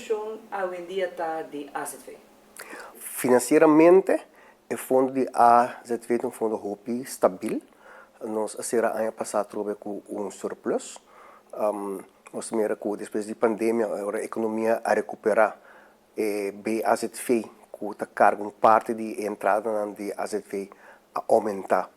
situashon awendia ta di AZV? Finansieramente e fondo di AZV ta un fondo hopi stabil. Nos a sera aña pasá atrobe ku un surplus. Nos ta mira ku despues di pandemia ora ekonomia a rekuperá e BAZV ku ta karga un parti di e entradanan di AZV a oumentá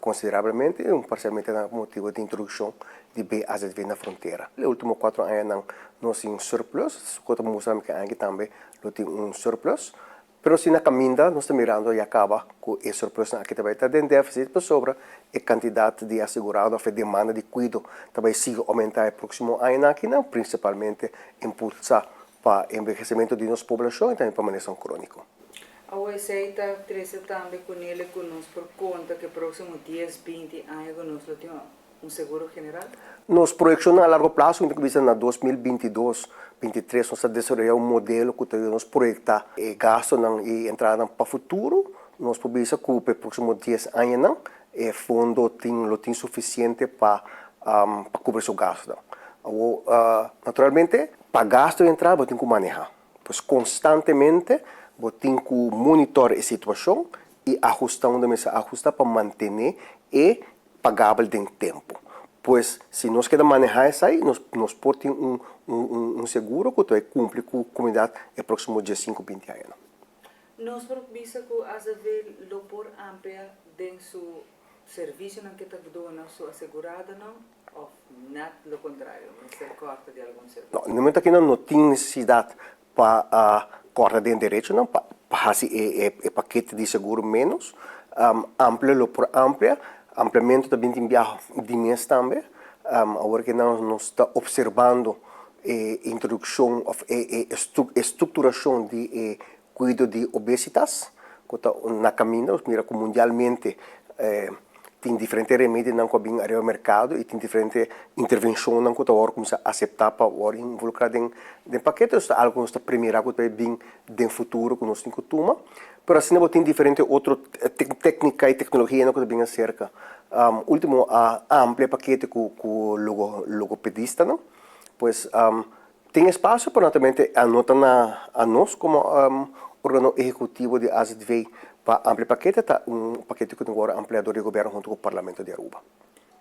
konsiderablemente i parsialmente na motibu di introdukshon di BAZV na frontera. E último kuatro añanan nos tin un surplus, ku ta mustra ku aña aki tambe lo tin un surplus. Pero si na kaminda nos ta mirando ya kaba ku e surplusnan aki ta bai ta den deficit pasobra e kantidat di asegurado òf e demanda di kuido ta bai sigui oumentá e próksimo añanan akinan, prinsipalmente impulsá pa envehesimentu di nos poblashon i tambe pa malesnan króniko. Awor esei ta trese tambe kunele ku nos por konta ku e próksimo dies, binti aña ku nos lo tin un seguro general? Nos proyekshonnan a largo plaso, mi ta bisa na 2022, 23 nos ta desaroyá un modelo ku ta yuda nos proyektá e gastunan i entradanan pa futuro. Nos por bisa ku pa e próksimo dies añanan e fondo tin lo tin sufisiente pa pa kubri su gastunan. Awor, naturalmente, pa gastu i entrada bo tin ku manehá. Pues konstantemente bo tin ku monitor e situashon i ahustá unda mester ahustá pa mantené e pagabel den tempu. Pues si nos keda manehá esei, nos nos por tin un un un seguro ku ta bai kumpli ku komunidat e próksimo diesinku binti añanan. Nos por bisa ku azv lo por amplia den su servisionan ke ta duna su aseguradonan òf nèt lo kontrario, mester kòrta di algun servisio? No, na momento akinan no tin nesesidat pa kòrta den derechonan pa hasi e pakete di seguro ménos. Amplia lo por amplia. Ampliamentu ta bin tin biaha di mes tambe. Awor ke nan nos ta opservando e introdukshon òf e strukturashon di e kuido di obesitas ku ta na kaminda. Nos mira ku mundialmente tin diferente remedinan ku a bin ariba merkado i tin diferente intervenshonnan ku ta wòrdu kuminsá aseptá pa wòrdu involukrá den den pakete. Esei ta algu ku nos ta premirá ku ta bai bin den futuro ku nos tin ku tuma. Pero asina bo tin diferente otro téknika i teknologianan ku ta bin aserka. Último a amplia e pakete ku ku logopedistanan. Pues Tin espasio pero naturalmente a no ta na a nos komo organo ehekutivo di AZV pa amplia pakete, ta un pakete ku tin ku wòrdu amplia dor di gobièrnu huntu ku Parlamento di Aruba.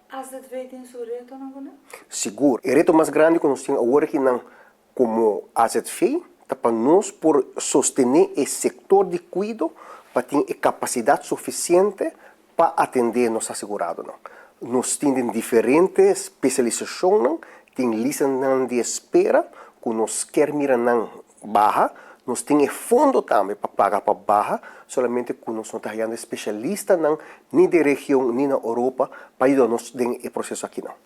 AZV tin su retonan ku nan? Sigur. E reto mas grandi ku nos tin awor aki nan komo AZV ta pa nos por sostené e sektor di kuido pa tin e kapasidat sufisiente Pa atendé nos aseguradonan, nos tin den diferente spesialisashonnan, tin listanan di espera ku nos kier mira nan baha, nos tin e fondo tambe pa paga pa baha, solamente ku nos no ta hayando e spesialistanan ni den region ni na Oropa pa yuda nos den e proseso akinan.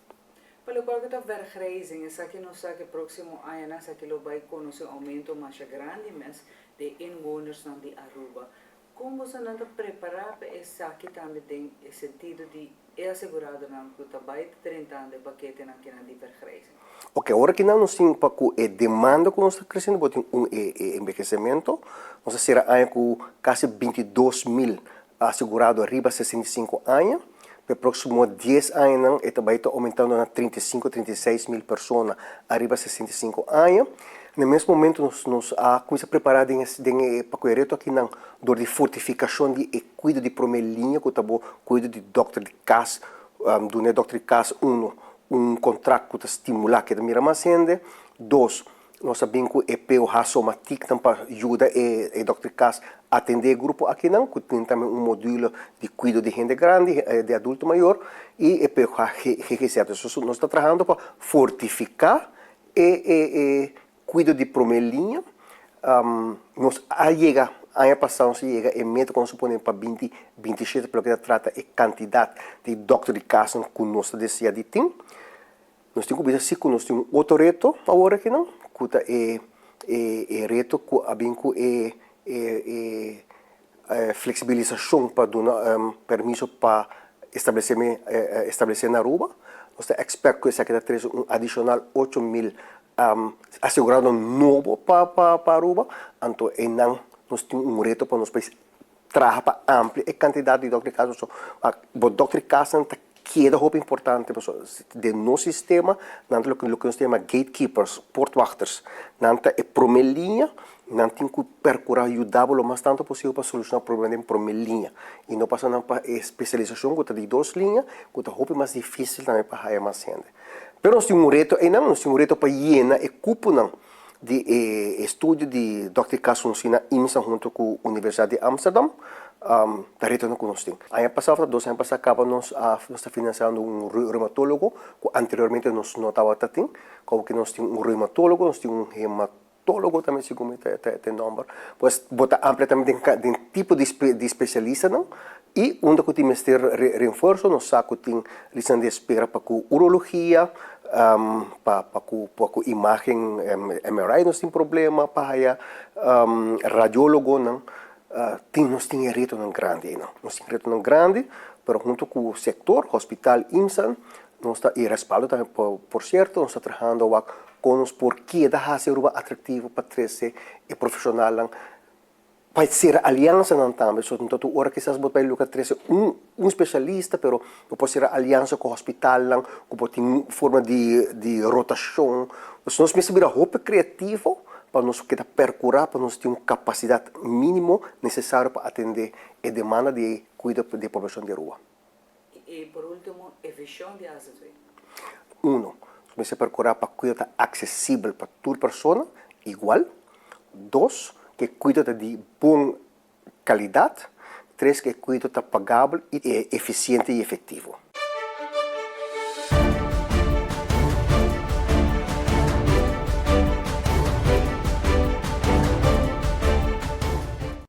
Pa lokual ku ta vergrijzing, esaki nos sa ku e próksimo añanan esaki lo bai konosé un oumento masha grandi mes den inwonersnan di Aruba. Kon bosonan ta prepará pa esaki tambe den e sentido di e aseguradonan ku ta bai ta drentando e paketenan kinan di vergrijzing? Oke, ora kinan nos tin pa ku e demanda ku nos ta kresiendo, bo tin un e e enbehesementu, nos a sera aña ku kasi 22.000 asegurado riba 65 aña, pa e próksimo dies añanan e ta bai ta oumentando na 35, 36 mil persona ariba 65 aña. Na mes momento nos nos a kuminsá prepará den e den e pa ku e reto akinan dor di fortifikashon di e kuido di promé liña ku ta bo kuido di dòkter di kas, duna e dòkter di kas uno un kontrakt ku ta stimulá ke ta mira mas hende, dos Nos a bin ku e POH somatiknan pa yuda e e dòkter di kas atendé e grupo akinan, ku tin tambe un modulo di kuido di hende grandi, di adulto mayor, i e POH GGZ. So nos ta trahando pa fortifiká e e e kuido di promé liña. Nos a yega, aña pasá nos a yega e meta ku nos a pone pa binti 27 pa loke ta trata e kantidat di dòkter di kasnan ku nos ta deseá di tin. Nos tin ku bisa si ku nos tin un otro reto awor akinan, ku ta e e e reto ku a bin ku e e e fleksibilisashon pa duna permiso pa establesé establesé na Aruba. Nos ta expect ku esaki ta trese un adishonal 8000 asegurado nobo pa pa pa Aruba. Anto einan nos tin un reto pa nos pais traha pa amplia e kantidat di dòkter di kas. Pasobra bo dòkter di kasnan ta. keda hopi importante pasobra den nos sistema nan ta loke nos ta yama gatekeepers, poortwachters. Nan ta e prome liña, nan tin ku percura yuda bo lo mas tanto posibel pa soluciona problema den prome liña y no pasa nan pa e specialisacion cu ta di dos liña cu ta hopi mas dificil tambe pa haya mas hende. Pero nos tin un reto eynan, nos tin un reto pa yena e cuponan di e estudio di Dòkter Casuncina IMSA hunto cu Universidad di Amsterdam, ta retonan cu nos tin. Aña pasa of ta dos aña pasa caba nos a nos ta financiando un reumatólogo cu anteriormente nos no tabata tin, como que nos tin un reumatólogo, nos tin un hematólogo tambe segun mi ta e nomber. Pues bo ta amplia tambe den den tipo di di specialistanan y unda cu tin mester reenfuerzo nos sa cu tin listanan di espera pa cu urologia, pa pa cu pa cu imagen MRI nos tin problema pa haya radiologonan tin nos tin e retonan grandi einan. Nos tin retonan grandi pero hunto cu sector, hospital, IMSA nos ta y respaldo tambe por cierto nos ta trahando wak con nos por keda haci Aruba atractivo pa trece e profesionalnan Pa sera aliansanan tambe, so no ta tur ora kisas bo ta bai logra trese un un spesialista, pero bo por sera aliansa ku hospitalnan ku por tin un forma di di rotashon. Pues nos mester bira hopi kreativo pa nos keda perkurá pa nos tin un kapasidat mínimo nesesario pa atendé e demanda di kuido di e poblashon di Aruba. I por último, e vishon di AZV. Uno, nos mester perkurá pa kuido ta aksesibel pa tur persona igual. Dos, ku e kuido ta di bon kalidat. Tres, ku e kuido ta pagabel i efisiente i efektivo.